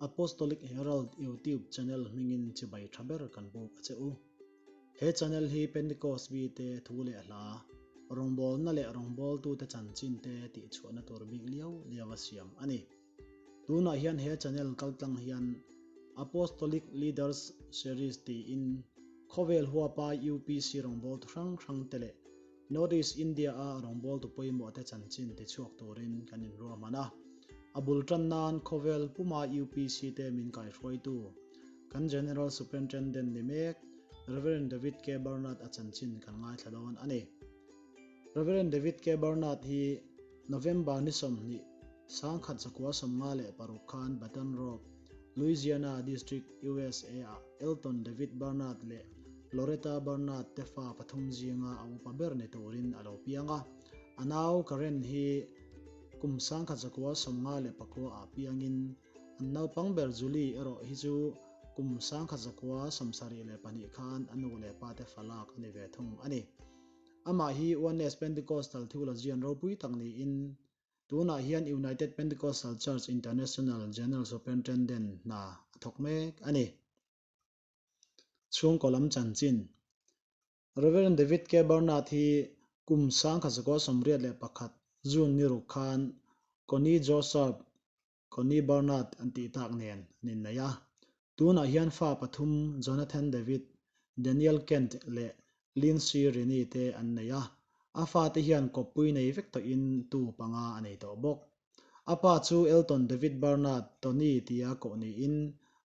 Apostolic Herald YouTube channel hmingin chibai tha ber kan buk a che u. He channel hi Pentecost mite thu leh hla, rawngbawlna leh rawngbawltute chanchin te tihchhuahna tur bik liau liau a siam a ni. Tunah hian he channel kaltlang hian Apostolic Leaders Series tiin khawvel huapa UPC rawngbawltu hrang hrang te leh North East India a rawngbawltu pawimawh te chanchin tichhuak turin kan inruahman a. A bul tan nan khawvel puma UPC te min kaihruaitu kan General Superintendent ni mek Rev. David K. Barnard a chanchin kan ngaithla dawn a ni. Rev. David K. Barnard hi November ni 20, 1956 khan Baton Rouge, Louisiana District, USA ah Elton David Barnard leh Loretta Barnard te fa pathum zinga a upa ber ni turin a lo piang a. A nau Karen hi kum 1954 ah piangin an naupang ber Julie erawh hi chu kum 1972 khan a nu leh pa te fa lak a ni ve thung a ni. Amah hi Oneness Pentecostal Theologian ropui tak niin tunah hian United Pentecostal Church International General Superintendent hna a thawk mek a ni. Chhungkaw lam chanchin. Rev. David K. Barnard hi kum 1981 June ni ruk khan Connie Joseph Connie Barnard an tih tak nen an inneih a. Tunah hian fa pathum Jonathan David, Daniel Kent leh Lindsay Rini te an nei a. A fate hian kawppui nei vek tawhin tu panga a nei tawh bawk. A pa chu Elton David Barnard, Tony tia koh niin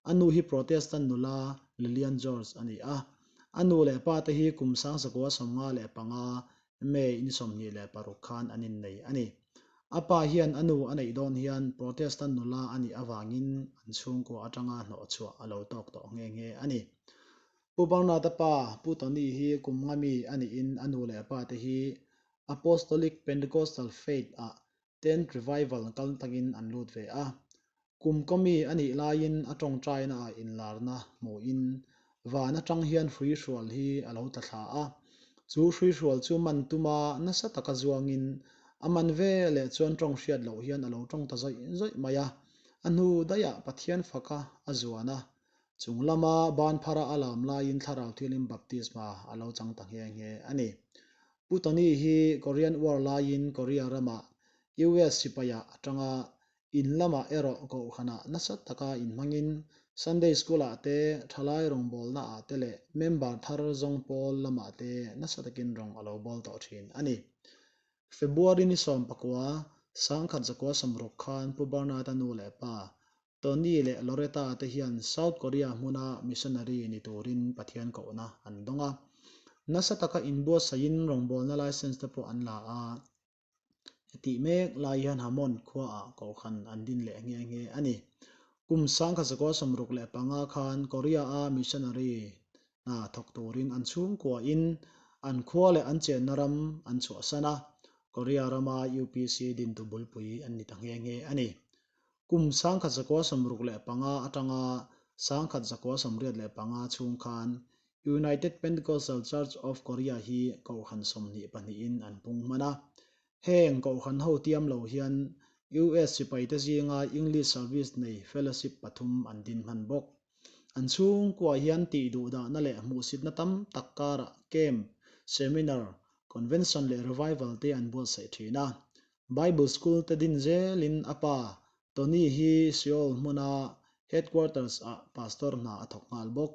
a nu hi Protestant nula Lillian George a ni a. A nu leh pa te hi kum 1955 May ni 26 khan an innei a ni. A pa hian a nu a neih dawn hian Protestant nula a nih avangin an chhungkua atanga hnawhchhuah a lo tawk tawh nghe nghe a ni. Pu Barnard-a pa Pu Tony hi kum nga mi a niin a nu leh pa te hi Apostolic Pentecostal Faith ah Tent Revival kal takin an lut ve a. Kum kawmi a nih laiin a tawngtaina ah inlarna hmuhin van atang hian hruihrual hi a lo tla thla a. Chu hruihrual chu man tuma nasa taka zuangin a man ve leh chuan tawng hriat loh hian a lo tawng ta zawih zawih mai a. A hnu daihah Pathian faka a zuan a. Chung lama ban phara a lam laiin Thlarau Thianghlim Baptisma a lo chang ta nghe nghe a ni. Pu Tony hi Korean War laiin Korea ramah US sipaiah atanga in lamah erawh kohhranah nasa taka inhmangin Sunday School-ah te, thalai rawngbawlnaah te leh member thar zawng pawl lamah te nasa takin rawng a lo bawl tawh thin a ni. February ni 19, 1960 khan Pu Barnard-a nu leh pa Tony leh Loretta te hian South Korea hmuna missionary ni turin Pathian kohna an dawng a. Nasa taka inbuatsaihin rawngbawlna license te pawh an la a. Hetih mek lai hian Hammond khuaah kohhran an din leh nghe nghe a ni. Kum 1965 khan Korea-a missionary hna thawk turin an chhungkuain an khua leh an chenna ram an chhuahsan a, Korea rama UPC dintu bulpui an ni ta nghe nghe a ni. Kum 1965 atanga 1985 chhung khan United Pentecostal Church of Korea hi kohhran 22in an pung hman a. Heng kohhran ho tiam lo hian US sipaite zinga English Service nei fellowship pathum an din hman bawk. An chhungkua hian tih duhdahna leh hmuhsitna tam tak karah camp, seminar, convention leh revival te an buatsaih thin a. Bible School te din zelin a pa Tony hi Seoul hmuna Headquarters ah pastor hna a thawk nghal bawk.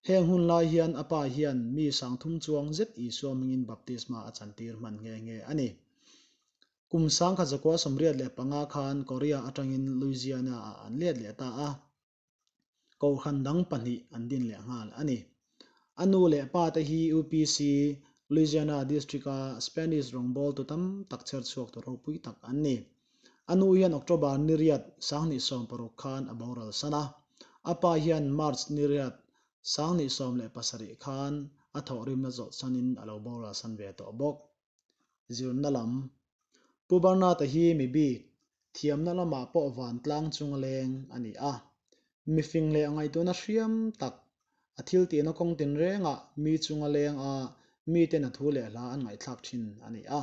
Heng hun lai hian a pa hian mi sangthum chuang zet Isua hmingin baptisma a chantir hman nghe nghe a ni. Kum 1985 khan Korea atangin Louisiana ah an let leh ta a. Kohhran dang pahnih an din leh nghal a ni. A nu leh pa te hi UPC, Louisiana District-a Spanish rawngbawltu tam tak chher chhuak tu ropui tak an ni. A nu hian October ni riat 2016 khan a boral san a. A pa hian March ni riat 2017 khan a thawhrimna zawh sanin a lo boral san ve tawh bawk. Zirna lam. Pu Barnard-a hi mi bik, thiamna lamah pawh vantlang chunga leng a ni a. Mifing leh ngaihtuahna hriam tak, a thil tihna kawng tinrengah mi chunga leng a miten a thu leh hla an ngaihthlak thin a ni a.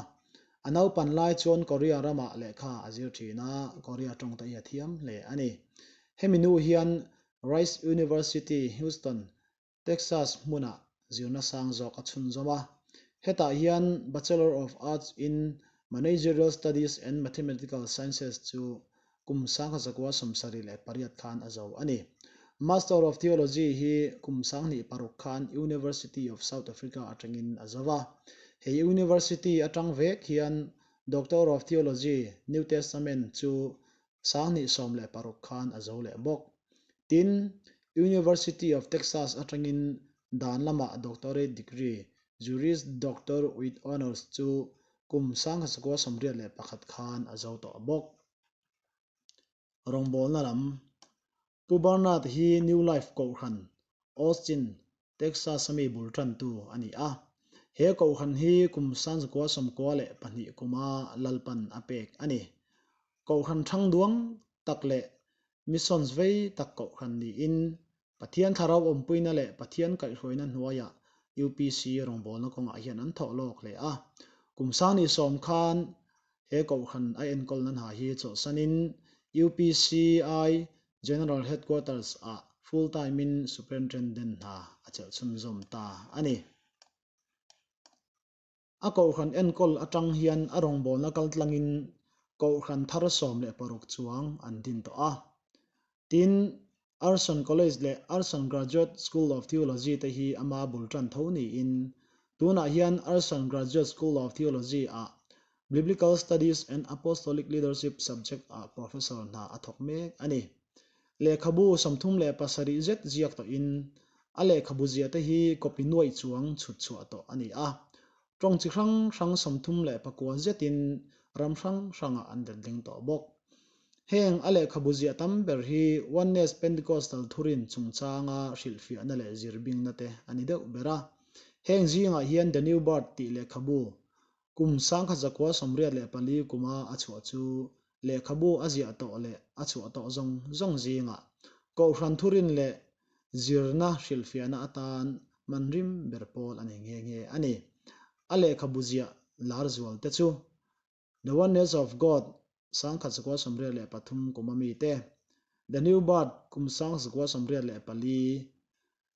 A naupan lai chuan Korea ramah lehkha a zir thin a, Korea tawng te hi a thiam hle a ni. Hemi hnu hian Rice University, Houston, Texas hmunah zirna sang zawk a chhunzawm a. Hetah hian Bachelor of Arts in Managerial Studies and Mathematical Sciences chu kum 1978 khan a zo a ni. Master of Theology hi kum 2006 khan University of South Africa atangin a zo a. He university atang vek hian Doctor of Theology, New Testament, chu 2016 khan a zo leh bawk. Tin, University of Texas atangin dan lamah doctorate degree, Juris Doctor with Honors, chu kum 1981 khan a zo tawh bawk. Rawngbawlna lam, Pu Barnard hi New Life Kohhran, Austin, Texas-a mi bul tantu a ni a. He kohhran hi kum 1992 kuma Lalpan a pek a ni. Kohhran thangduang tak leh missions vei tak kohhran niin Pathian thlarau awmpuina leh Pathian kaihhruaina hnuaiah UPC rawngbawlna kawngah hian an thawh lawk hle a. Kum 2010 khan he kohhran a enkawlna hna hi chawlhsanin UPCI General Headquarters ah full time in Superintendent hna a chelh chhunzawm ta a ni. A kohhran enkawl atang hian a rawngbawlna kaltlangin kohhran thar 16 chuang an din tawh a. Tin, Arson College leh Arson Graduate School of Theology te hi ama bul tan tho niin, tunah hian Arson Graduate School of Theology ah Biblical Studies and Apostolic Leadership subject ah professor hna a thawk mek a ni. Lehkhabu 37 zet ziak tawhin a lehkhabu ziah te hi copy nuaih chuang chhut chhuah tawh a ni a. Tawng chi hrang hrang 39 zetin ram hrang hrangah an letling tawh bawk. Heng a lehkhabu ziah tam ber hi Oneness Pentecostal thurin chungchanga hrilhfiahna leh zirbingna te a ni deuh ber a. Heng zingah hian The New Birth tih lehkhabu Kum 1984 kuma a chhuah chu lehkhabu a ziah tawh leh a chhuah tawh zawng zawng zingah Kohhran thurin leh zirna hrilhfiahna atan man rim ber pawl a ni nghe nghe a ni. A lehkhabu ziah lar zual te chu The Oneness of God 1983 kuma mi te, The New Birth kum 1984,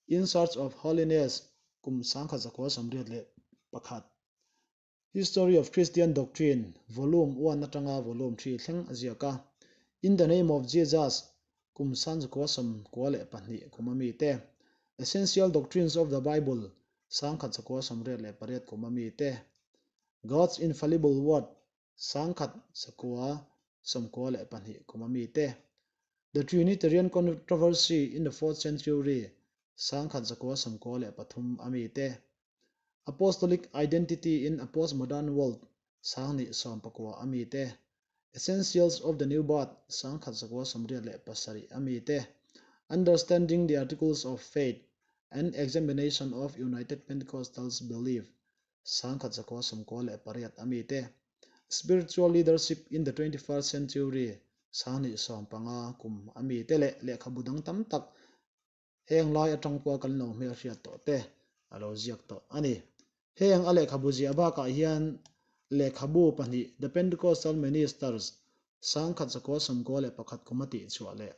In Search of Holiness kum 1981. History of Christian Doctrine, Volume 1 atanga Volume 3 thleng a ziak a. In the Name of Jesus, kum 1992 kuma mi te. Essential Doctrines of the Bible, 1988 kuma mi te. God's Infallible Word, 1992 kuma mi te. The Trinitarian Controversy in the Fourth Century, 1993 a mi te. Apostolic Identity in a Postmodern World, 2019 a mi te. Essentials of the New Birth, 1987 a mi te. Understanding the Articles of Faith, An Examination of United Pentecostals Belief, 1998 a mi te. Spiritual Leadership in the 21st Century, 2015 kum a mi te leh lehkhabu dang tam tak heng lai atang pawha kan lo hmelhriat tawh te a lo ziak tawh a ni. Heng a lehkhabu ziah bakah hian lehkhabu pahnih The Pentecostal Ministers 1991 kum a tih chhuah leh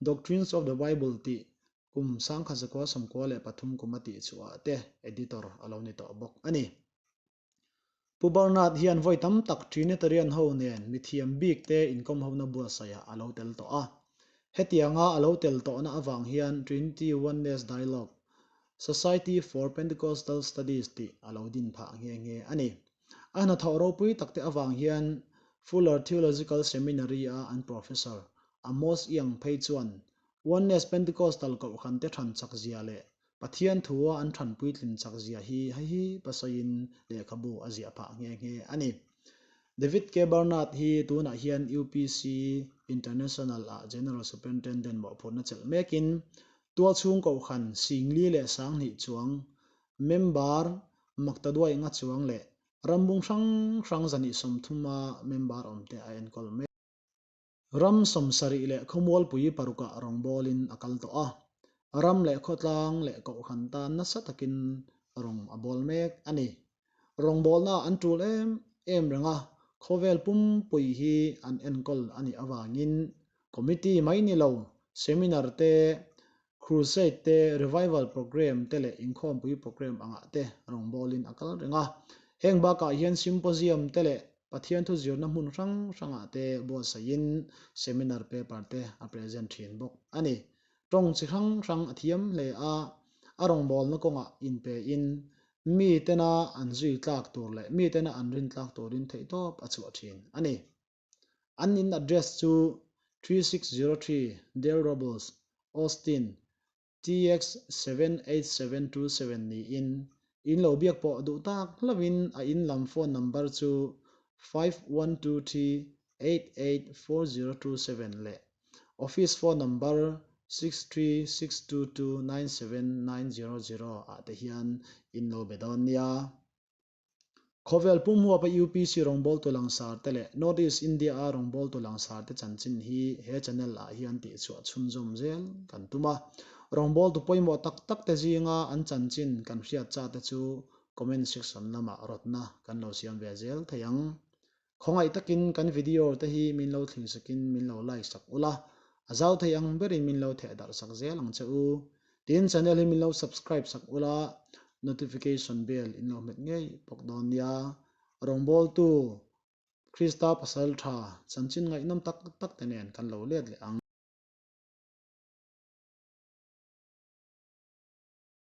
Doctrines of the Bible tih kum 1993 kum a tih chhuah te editor a lo ni tawh bawk a ni. Pu Barnard hian vawi tam tak Trinitarian ho nen mithiam bik te inkawm hona buatsaihah a lo tel tawh a. Hetianga a lo tel tawhna avang hian Trinity Oneness Dialogue, Society for Pentecostal Studies tih a lo din phah nghe nghe a ni. A hnathawh ropui takte avang hian Fuller Theological Seminary-a an professor Amos Young phei chuan Oneness Pentecostal kohhrante than chakzia leh Pathian thua an than puitlin chak zia hi hei hi pasawiin lehkhabu a ziah phah nghe nghe a ni. David K. Barnard hi tunah hian UPC International ah General Superintendent mawhphurhna chelh mekin tualchhung kohhran singli leh sanghnih chuang member maktaduai nga chuang leh rambung hrang hrang zahnih sawmthuma member awmte a enkawl mek. Ram 76 leh khawmualpui parukah rawngbawlin a kal tawh a, ram leh khawtlang leh kohhran tan nasa takin rawng a bawl mek a ni. Rawngbawlna an tul em em reng a, khawvel pumpui hi an enkawl a nih avangin committee mai ni lo, Seminar te, Crusade te, Revival Programme te leh Inkhawmpui Programme angah te rawngbawlin a kal reng a. Heng bakah hian Symposium te leh Pathian thu zirna hmun hrang hrangah te buatsaihin Seminar paper te a present thin bawk a ni. Tawng chi hrang hrang a thiam hle a, a rawngbawlna kawngah inpein mi tena an zui tlak tur leh mi tena an rin tlak turin theihtawp a chhuah thin a ni. An in address chu 3603 Del Robles, Austin, TX 78727 niin in lo biak pawh duh tak hlauhin a in lam phone number chu 5123 884027 leh office phone number 6362297900 ah te hian in lo be dawn nia. Khawvel pum huapa UPC rawngbawltu langsar te leh North East India a rawngbawltu langsar te chanchin hi he channel ah hian tihchhuah chhunzawm zel kan tum a. Rawngbawltu pawimawh tak tak te zinga an chanchin kan hriat cha te chu comment section lamah rawtna kan lo siam ve zel thei ang. Khawngaih takin kan video te hi min lo thlir sakin min lo like sak ula, a zau thei ang berin min lo theh darh sak zel ang che u. Tin, channel hi min lo subscribe sak ula, notification bell in lo hmet ngei bawk dawn nia. Rawngbawltu Krista pasal tha chanchin ngaihnawm tak tak te nen kan lo let leh ang.